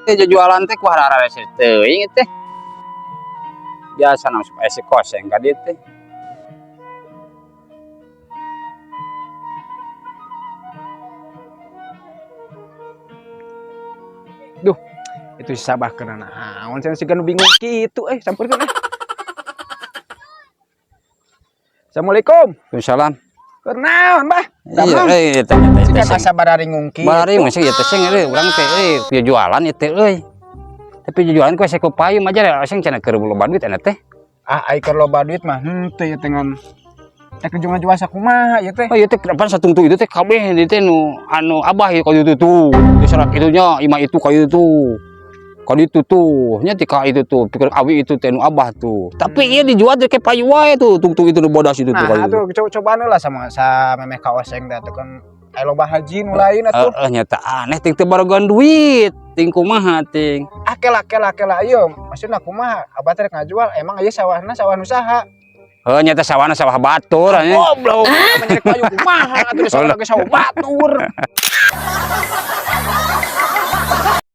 Teh jualan teh ku hararese teuing teh. Biasa nang supaya si koseng ka dieu teh. Duh, itu si Sabah kena naon cenah siga nu bingung kitu sampeurkeun eh. Assalamualaikum. Waalaikumsalam. Keur naon, Bah? Iya, teh teh Siga teh. asa bararingung kitu. Bararingung sih ieu teh sing euy urang teh euy jualan ieu teh euy. Tapi jualan ku asa ku payung aja oseng cenah keur loba duit eta teh. Ah, ai keur loba duit mah henteu ieu teh ngan teh keur jual sakumaha ieu teh. Oh ieu teh depan satungtung itu teh kabeh di teh nu anu abah ieu ka ditu tuh. Di serat itunya imah itu ka ditu tuh. Ka ditu tuh, nya ti ka itu tuh, pikir awi itu teh nu abah tuh. Tapi ieu dijual teh ke payu wae tuh, tungtung itu nu bodas itu tuh ka Nah, ditu. atuh coba cobaan lah sama sa memeh ka oseng teh atuh kan aya loba haji nu lain atuh. Heeh, nyata aneh ting teu barogan duit, ting kumaha ting. Ah, kela kela kela ieu maksudna kumaha? Abah teh rek ngajual emang ieu sawahna sawah nu saha? Heuh, nyata sawahna sawah batur anjing. Goblok, menjadi payu kumaha atuh di sawah ge sawah batur.